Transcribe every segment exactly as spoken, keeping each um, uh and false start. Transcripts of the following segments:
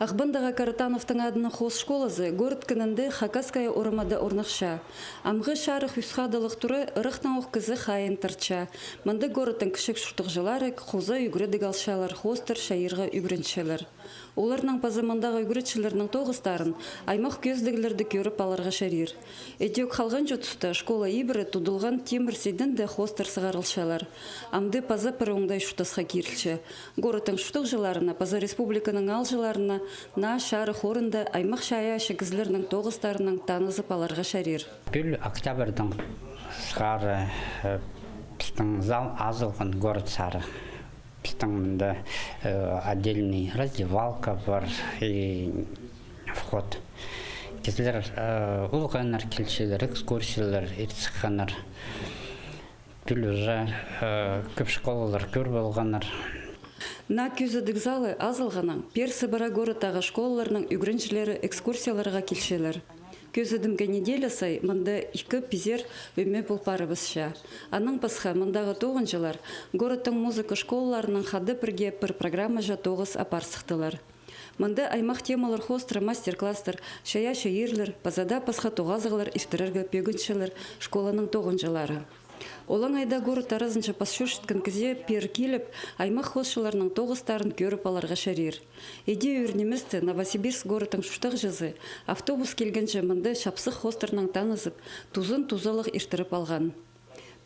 Ағбандағы Каратановтың адынаң хоос школазы город кінінде Хакасская орамада орнахча. Амғы чарых ӱс хадылығ тура ырахтаң ох кізі хайиин тартча. Мында городтың кічіг чуртағҷылары хоза ӱгредіг алчалар, хоостар чайирға ӱгренчелер. Оларның паза мындағы ӱгретчілернің тоғыстарын аймах кӧзідіглерде кӧріп аларға чарир. Идӧк халғанҷы туста школа ибіре тудылған тимір сидінде хоостар сығарылчалар. Амды паза пір оңдай чуртасха кирілче. Городтың чуртағҷыларына паза республиканың аалҷыларына наа чарых орында аймах чайаачы кізілернің тоғыстарынаң танызып аларға чарир. Пӱӱл октябрьдаң сығара, э, пістің зал азылған город сары. Пістің мында, э, отдельный раздевалка пар и вход. Кізілер, э, олғаннар килчелер, экскурсиялар иртсіхханнар. Пӱӱл уже, э, кӧп школалар кӧр полғаннар. Наа кӧзідіг залы азылғаннаң пеер сыбыра городтағы школаларның ӱгренҷілері экскурсияларға килчелер. Кӧзідімге неделя сай мында ікі пизер ӧме пол парыбысча. Аннаң пасха мындағы тоғынҷылар городтың музыка школаларынаң хада пірге пір программаҷа тоғыс апарсыхтылар. Мында аймах темалар хоостыра мастер-класстар, чайаачы ирлер, паза даа пасха тоғазығлар иртірерге пӧгінчелер школаның тоғынҷылары. Олаңай даа город аразынҷа пас чӧрчеткен кізее пеер киліп, аймах хоосчыларның тоғыстарын кӧріп аларға чарир. Іди ӱр ниместе Новосибирск городтың чуртағҷызы автобус килгенҷе мында чапсых хоостарнаң танызып, тузын тузалығ иртіріп алған.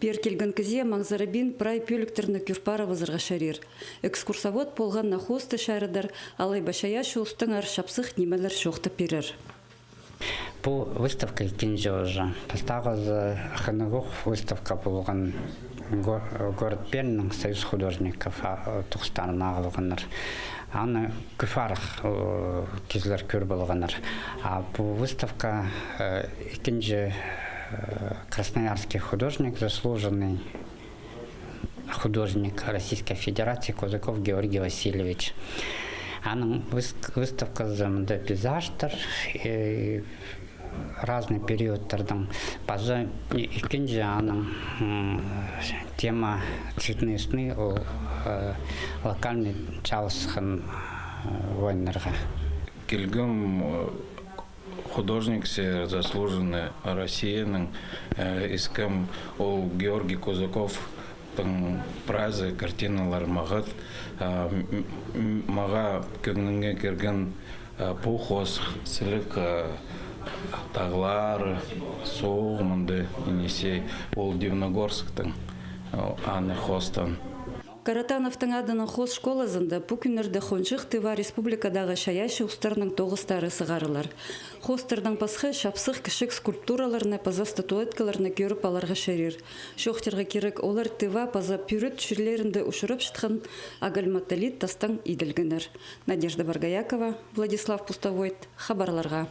Пеер килген кізее маңзырабин прай пӧліктерні кӧр парыбызарға чарир. Экскурсовод полған на хоосты чарыдар, алай ба чайаачы устаңар чапсых нимелер чоохтап пирер. Пу выставка ікінҷі уже. Пастағызы хынығ ох выставка полған. Го-, город Пермьнің Союз художников, а, тоғыстарын ағылғаннар. Аны кӧп арах, э, кізілер кӧр полғаннар. А пу выставка, э, ікінҷі, э, красноярский художник, заслуженный художник Российской Федерации Козаков Георгий Васильевич. Аның выс-, выставказы мында пейзажтар, э, разный периодтардаң. Паза ікінҷі аның, м, тема «Цветные сны», ол, э, локальный чалысхан, э, воиннарға. Килгем, э, художниксер заслуженный Россияның, э, искем ол Георгий Козаковтың прайзы картиналар мағат, э, м-, м-, мағаа кӧңнімге кірген, э, пу хоос сіліг, э, тағлар, суғ мында Енисей, ол Дивногорсктың, э, аны хоостаң. Каратановтың адынаң хоос школазында пу кӱннерде хонҷых Тыва Республикадағы чайаачы устарның тоғыстары сығарылар. Хоостардаң пасха чапсых кічіг скульптураларны паза статуэткаларны кӧріп аларға чарир. Чоохтирға кирек, олар Тыва паза Пӱрӱт чирлерінде учурапчатхан агалматолит тастаң иділгеннер. Надежда Боргоякова, Владислав Пустовойт, хабарларға.